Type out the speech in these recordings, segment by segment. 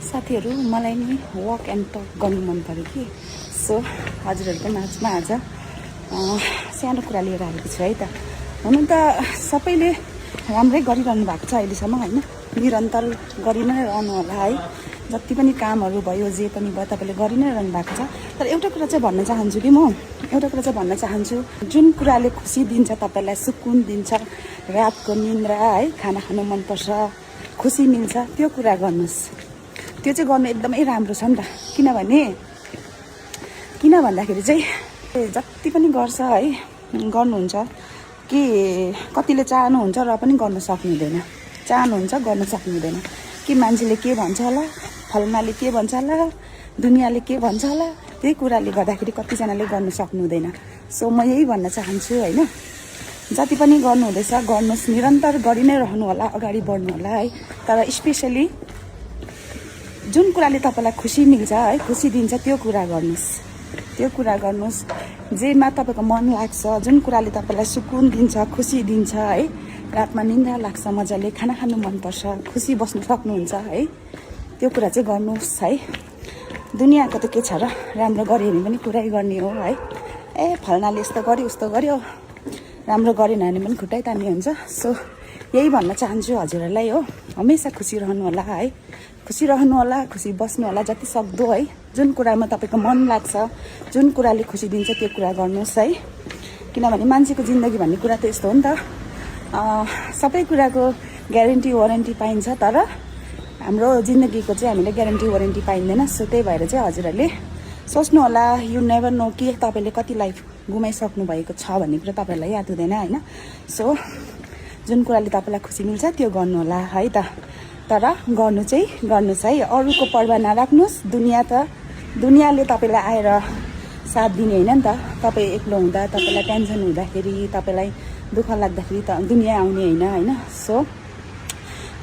साथीहरू मलाई नि वक एन्ड टक गर्नु मन पर्यो कि सो हजुरहरूको माझमा आज सानो कुरा लिएर आएको छु है त। हुनु त सबैले राम्रै गरिरहनु भएको छ अहिलेसम्म होइन, निरन्तर गरि नै रहनु होला है। जति पनि कामहरू भयो जे पनि भयो तपाईँले गरि नै रहनु भएको छ। तर एउटा कुरा चाहिँ भन्न चाहन्छु कि एउटा कुरा चाहिँ भन्न चाहन्छु, जुन कुराले खुसी दिन्छ तपाईँलाई, सुकुन दिन्छ, रातको निन्द्रा है, खाना खानु मनपर्छ, खुसी मिल्छ, त्यो कुरा गर्नुहोस्। त्यो चाहिँ गर्नु एकदमै राम्रो छ नि त। किन भन्दाखेरि चाहिँ जति पनि गर्छ है, गर्नुहुन्छ कि कतिले चाहनुहुन्छ र पनि गर्न सक्नुहुँदैन, चाहनुहुन्छ गर्न सक्नुहुँदैन कि मान्छेले के भन्छ होला, फलनाले के भन्छ होला, दुनियाँले के भन्छ होला, त्यही कुराले गर्दाखेरि कतिजनाले गर्न सक्नुहुँदैन। सो म यही भन्न चाहन्छु होइन, जति पनि गर्नुहुँदैछ गर्नुहोस्, निरन्तर गरि नै रहनु होला, अगाडि बढ्नु होला है। तर स्पेसली जुन कुराले तपाईँलाई खुसी मिल्छ है, खुसी दिन्छ, त्यो कुरा गर्नुहोस्। जेमा तपाईँको मन लाग्छ, जुन कुराले तपाईँलाई सुकुन दिन्छ, खुसी दिन्छ है, रातमा निन्द्रा लाग्छ, मजाले खाना खानु मनपर्छ, खुसी बस्नु सक्नुहुन्छ है, त्यो कुरा चाहिँ गर्नुहोस् है। दुनियाँको त के छ र, राम्रो गऱ्यो भने पनि कुरै गर्ने हो है। फलनाले यस्तो गर्यो उस्तो गर्यो, राम्रो गरेन भने पनि खुट्टै तान्ने हुन्छ। सो यही भन्न चाहन्छु हजुरहरूलाई हो, हमेसा खुसी रहनु होला है, खुसी रहनु होला, खुसी बस्नु होला जति सक्दो है। जुन कुरामा तपाईँको मन लाग्छ, जुन कुराले खुसी दिन्छ, त्यो कुरा गर्नुहोस् है। किनभने मान्छेको जिन्दगी भन्ने कुरा त यस्तो हो नि त, सबै कुराको ग्यारेन्टी वारेन्टी पाइन्छ, तर हाम्रो जिन्दगीको चाहिँ हामीले ग्यारेन्टी वारेन्टी पाइँदैन। सो त्यही भएर चाहिँ हजुरहरूले सोच्नु होला, यु नेभर नो कि तपाईँले कति लाइफ गुमाइसक्नु भएको छ भन्ने कुरा तपाईँहरूलाई याद हुँदैन होइन। सो जुन कुराले तपाईँलाई खुसी मिल्छ त्यो गर्नु होला है त। तर गर्नुहोस् है, अरूको पर्वाह नराख्नुहोस्। दुनियाँले तपाईँलाई आएर साथ दिने होइन नि त। तपाईँ एक्लो हुँदा, तपाईँलाई टेन्सन हुँदाखेरि, तपाईँलाई दुःख लाग्दाखेरि त दुनियाँ आउने होइन। सो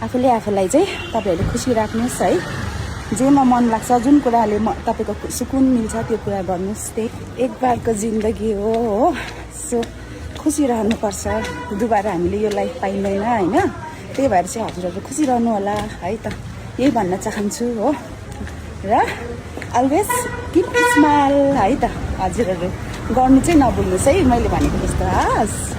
आफूलाई चाहिँ तपाईँहरूले खुसी राख्नुहोस् है। जेमा मन लाग्छ, जुन कुराले तपाईँको सुकुन मिल्छ, त्यो कुरा गर्नुहोस्। त्यही एक बारको जिन्दगी हो। सो खुसी रहनुपर्छ, दुबारा हामीले यो लाइफ पाइँदैन होइन। त्यही भएर चाहिँ हजुरहरू खुसी रहनु होला है त, यही भन्न चाहन्छु हो। र अलवेज किप स्माइल है त, हजुरहरू गर्नु चाहिँ नभुल्नुहोस् है, मैले भनेको जस्तो। हस्।